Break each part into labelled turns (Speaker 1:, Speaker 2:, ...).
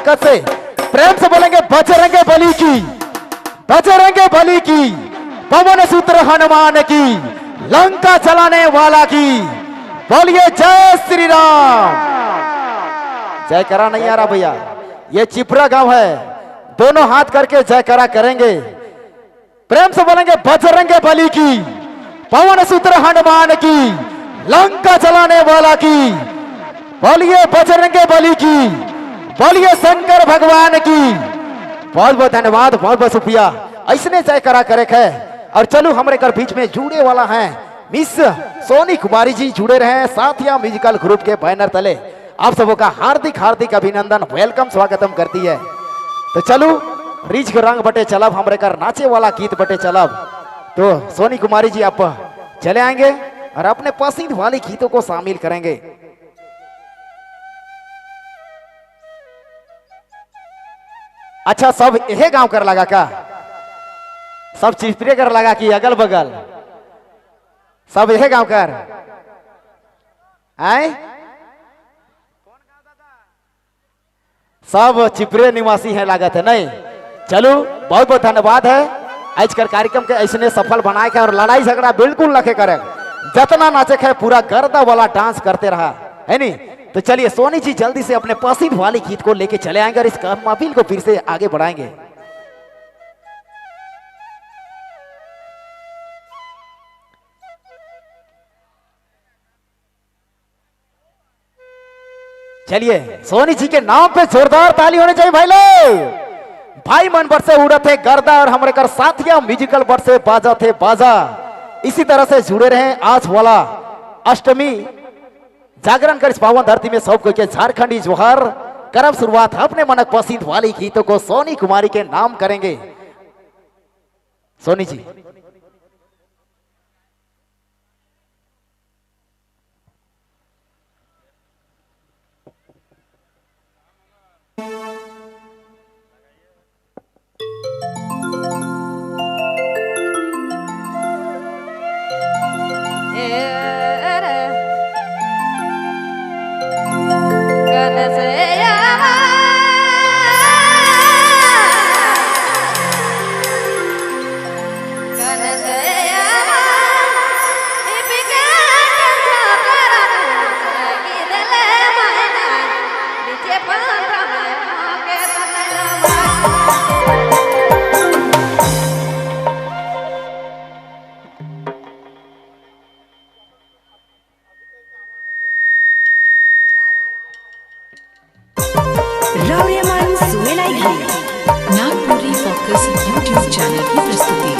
Speaker 1: ताकत से प्रेम से बोलेंगे बजरंगे बली की, बजरंगे बली की, पवन सूत्र हनुमान की, लंका चलाने वाला की। बोलिए जय श्री राम। जयकारा नहीं आ रहा भैया, ये चिपरा गांव है, दोनों हाथ करके जयकारा करेंगे। प्रेम से बोलेंगे बजरंगे बली की, पवन सूत्र हनुमान की, लंका चलाने वाला की। बोलिए बजरंगे बली की, बोलिए शंकर भगवान की। बहुत बहुत धन्यवाद, बहुत बहुत शुक्रिया। ऐसने जयकारा करे है। और चलो हमारे घर बीच में जुड़े वाला है मिस सोनी कुमारी जी जुड़े रहे साथिया म्यूजिकल ग्रुप के बैनर तले। आप सबों का हार्दिक हार्दिक अभिनंदन, welcome, स्वागतम करती है। तो चलो रिच के रंग बटे चलब, हमरे कर नाचे वाला गीत बटे चलब। तो सोनी कुमारी जी आप चले आएंगे और अपने पसंद वाले गीतों को शामिल करेंगे। अच्छा, सब यही गांव कर लगा का? सब चिपरे कर लगा कि अगल बगल? सब यही गांव कर आए? सब चिपरे निवासी हैं लागत है नहीं? चलो बहुत बहुत धन्यवाद है। आज कर कार्यक्रम के ऐसने सफल बनाए के और लड़ाई झगड़ा बिल्कुल नखे करे, जितना नाचे है पूरा गर्दा वाला डांस करते रहा है नहीं? तो चलिए सोनी जी जल्दी से अपने पसंद वाले गीत को लेके चले आएंगे और इस महफिल को फिर से आगे बढ़ाएंगे। चलिए सोनी जी के नाम पे जोरदार ताली होनी चाहिए भाई लोग। भाई मन पर से उड़ते थे गर्दा और हमारे कर साथिया म्यूजिकल पर से बाजा थे बाजा। इसी तरह से जुड़े रहे आज वाला अष्टमी जागरण कर इस पावन धरती में सब के झारखंडी जोहार करब शुरुआत अपने मनक पसंद वाली गीतों को सोनी कुमारी के नाम करेंगे। सोनी जी।
Speaker 2: नागपुरी फोकस यूट्यूब चैनल की प्रस्तुति।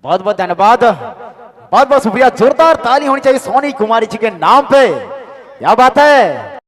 Speaker 1: बहुत बहुत धन्यवाद, बहुत बहुत शुक्रिया। जोरदार ताली होनी चाहिए सोनी कुमारी जी के नाम पे। क्या बात है।